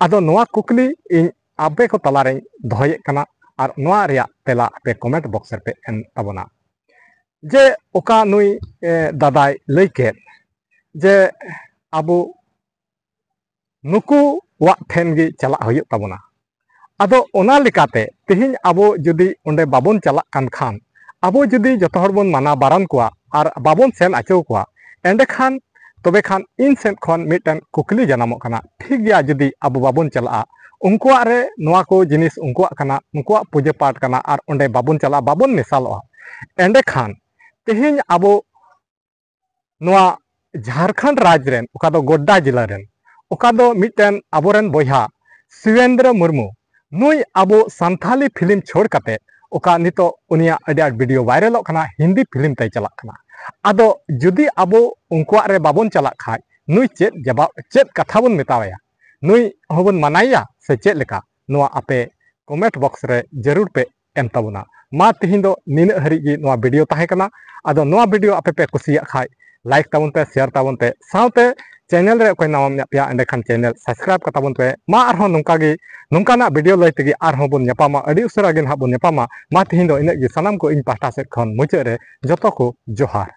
ᱟᱫᱚ ᱱᱚᱣᱟ ᱠᱩᱠᱞᱤ ᱤᱧ ᱟᱯᱮ ᱠᱚ ᱛᱟᱞᱟᱨᱮᱧ ᱫᱚᱦᱚᱭᱮᱫ ᱠᱟᱱᱟ, ᱟᱨ ᱱᱚᱣᱟ ᱨᱮᱭᱟᱜ ᱛᱮᱞᱟ ᱟᱯᱮ ᱠᱚᱢᱮᱱᱴ ᱵᱚᱠᱥ ᱨᱮᱯᱮ ᱮᱢ ᱛᱟᱵᱚᱱᱟ᱾ ᱡᱮ ᱚᱠᱟ ᱱᱩᱭ, ᱮ, ᱫᱟᱫᱟᱭ ᱞᱟᱹᱭ ᱠᱮᱫ ᱡᱮ ᱟᱵᱚ ᱱᱩᱠᱩᱣᱟᱜ ᱴᱷᱮᱱ ᱜᱮ ᱪᱟᱞᱟᱜ ᱦᱩᱭᱩᱜ ᱛᱟᱵᱚᱱᱟ᱾ ᱟᱫᱚ ᱚᱱᱟ ᱞᱮᱠᱟᱛᱮ ᱛᱮᱦᱮᱧ ᱟᱵᱚ ᱡᱩᱫᱤ ᱚᱸᱰᱮ ᱵᱟᱵᱚᱱ ᱪᱟᱞᱟᱜ ᱠᱟᱱ ᱠᱷᱟᱱ, ᱟᱵᱚ ᱡᱩᱫᱤ ᱡᱚᱛᱚ ᱦᱚᱲ ᱵᱚᱱ ᱢᱟᱱᱟ ᱵᱟᱨᱚᱱ ᱠᱚᱣᱟ ᱟᱨ ᱵᱟᱵᱚᱱ ᱥᱮᱱ ᱦᱚᱪᱚ ᱠᱚᱣᱟ, ᱮᱸᱰᱮᱠᱷᱟᱱ, ᱛᱚᱵᱮ ᱠᱷᱟᱱ ᱤᱧ ᱥᱮᱫ ᱠᱷᱚᱱ ᱢᱤᱫᱴᱮᱱ ᱠᱩᱠᱞᱤ ᱡᱟᱱᱟᱢᱚᱜ ᱠᱟᱱᱟ, ᱴᱷᱤᱠ ᱜᱮᱭᱟ, ᱡᱩᱫᱤ ᱟᱵᱚ ᱵᱟᱵᱚᱱ ᱪᱟᱞᱟᱜᱼᱟ, ᱩᱱᱠᱩᱣᱟᱜ ᱨᱮ ᱱᱚᱣᱟ ᱠᱚ ᱡᱤᱱᱤᱥ ᱩᱱᱠᱩᱣᱟᱜ ᱠᱟᱱᱟ, ᱩᱱᱠᱩᱣᱟᱜ ᱯᱩᱡᱟᱹ ᱯᱟᱴ ᱠᱟᱱᱟ, ᱟᱨ ᱚᱸᱰᱮ ᱵᱟᱵᱚᱱ ᱪᱟᱞᱟᱜᱼᱟ, ᱵᱟᱵᱚᱱ ᱢᱮᱥᱟᱞᱚᱜᱼᱟ, ᱮᱸᱰᱮᱠᱷᱟᱱ ᱛᱮᱦᱮᱧ ᱟᱵᱚ ᱱᱚᱣᱟ ᱡᱷᱟᱲᱠᱷᱚᱸᱰ ᱨᱟᱡᱽ ᱨᱮᱱ, ᱚᱠᱟ ᱫᱚ ᱜᱳᱰᱰᱟ ᱡᱮᱞᱟ ᱨᱮᱱ, ᱚᱠᱟ ᱫᱚ ᱢᱤᱫᱴᱮᱱ ᱟᱵᱚᱨᱮᱱ ᱵᱚᱭᱦᱟ ᱥᱤᱵᱮᱱᱫᱨᱚ ᱢᱩᱨᱢᱩ, ᱱᱩᱭ ᱟᱵᱚ ᱥᱟᱱᱛᱷᱟᱞᱤ ᱯᱷᱤᱞᱢ ᱪᱷᱟᱹᱲ ᱠᱟᱛᱮ, ᱚᱠᱟ ᱱᱤᱛᱚᱜ ᱩᱱᱤᱭᱟᱜ ᱟᱹᱰᱤ ᱟᱸᱴ ᱵᱷᱤᱰᱤᱭᱳ ᱵᱷᱟᱭᱨᱟᱞᱚᱜ ᱠᱟᱱᱟ, ᱦᱤᱱᱫᱤ ᱯᱷᱤᱞᱢ ᱛᱟᱭ ᱪᱟᱞᱟᱜ ᱠᱟᱱᱟ᱾ ᱟᱫᱚ ᱡᱩᱫᱤ ᱟᱵᱚ ᱩᱱᱠᱩᱣᱟᱜ ᱨᱮ ᱵᱟᱵᱚᱱ ᱪᱟᱞᱟᱜ ᱠᱷᱟᱡ, ᱱᱩᱭ ᱪᱮᱫ ᱡᱟᱵᱟ-, ᱪᱮᱫ ᱠᱟᱛᱷᱟ ᱵᱚᱱ ᱢᱮᱛᱟᱣᱟᱭᱟ? ᱱᱩᱭ ᱦᱚᱸᱵᱚᱱ ᱢᱟᱱᱟᱭᱮᱭᱟ ᱥᱮ ᱪᱮᱫ ᱞᱮᱠᱟ? ᱱᱚᱣᱟ ᱟᱯᱮ ᱠᱚᱢᱮᱱᱴ ᱵᱚᱠᱥ ᱨᱮ ᱡᱟᱹᱨᱩᱲ ᱯᱮ ᱮᱢ ᱛᱟᱵᱚᱱᱟ᱾ ᱢᱟ ᱛᱮᱦᱮᱧ ᱫᱚ ᱱᱤᱱᱟᱹᱜ ᱦᱟᱹᱨᱤᱡ ᱜᱮ ᱱᱚᱣᱟ ᱵᱷᱤᱰᱤᱭᱳ ᱛᱟᱦᱮᱸ ᱠᱟᱱᱟ᱾ ᱟᱫᱚ ᱱᱚᱣᱟ ᱵᱷᱤᱰᱤᱭᱳ ᱟᱯᱮ ᱯᱮ ᱠᱩᱥᱤᱭᱟᱜ ᱠᱷᱟᱡ, ᱞᱟᱭᱤᱠ ᱛᱟᱵᱚᱱ ᱯᱮ, ᱥᱮᱭᱟᱨ ᱛᱟᱵᱚᱱ ᱯᱮ, ᱥᱟᱶᱛᱮ ᱪᱮᱱᱮᱞ ᱨᱮ ᱚᱠᱚᱭ ᱱᱟᱣᱟᱢ ᱧᱟᱯ ᱯᱮᱭᱟ, ᱮᱸᱰᱮᱠᱷᱟᱱ ᱪᱮᱱᱮᱞ ᱥᱟᱵᱥᱠᱨᱟᱭᱤᱵ ᱠᱟᱛᱟ ᱵᱚᱱ ᱯᱮ᱾ ᱢᱟ ᱟᱨᱦᱚᱸ ᱱᱚᱝᱠᱟ ᱜᱮ, ᱱᱚᱝᱠᱟᱱᱟᱜ ᱵᱷᱤᱰᱤᱭᱳ ᱞᱟᱹᱭ ᱛᱮᱜᱮ ᱟᱨᱦᱚᱸ ᱵᱚᱱ ᱧᱟᱯᱟᱢᱟ, ᱟᱹᱰᱤ ᱩᱥᱟᱹᱨᱟ ᱜᱮ ᱱᱟᱦᱟᱜ ᱵᱚᱱ ᱧᱟᱯᱟᱢᱟ᱾ ᱢᱟ ᱛᱮᱦᱮᱧ ᱫᱚ ᱤᱱᱟᱹᱜ ᱜᱮ, ᱥᱟᱱᱟᱢ ᱠᱚ ᱤᱧ ᱯᱟᱦᱴᱟ ᱥᱮᱫ ᱠᱷᱚᱱ ᱢᱩᱪᱟᱹᱫ ᱨᱮ ᱡᱚᱛᱚ ᱠᱚ ᱡᱚᱦᱟᱨ᱾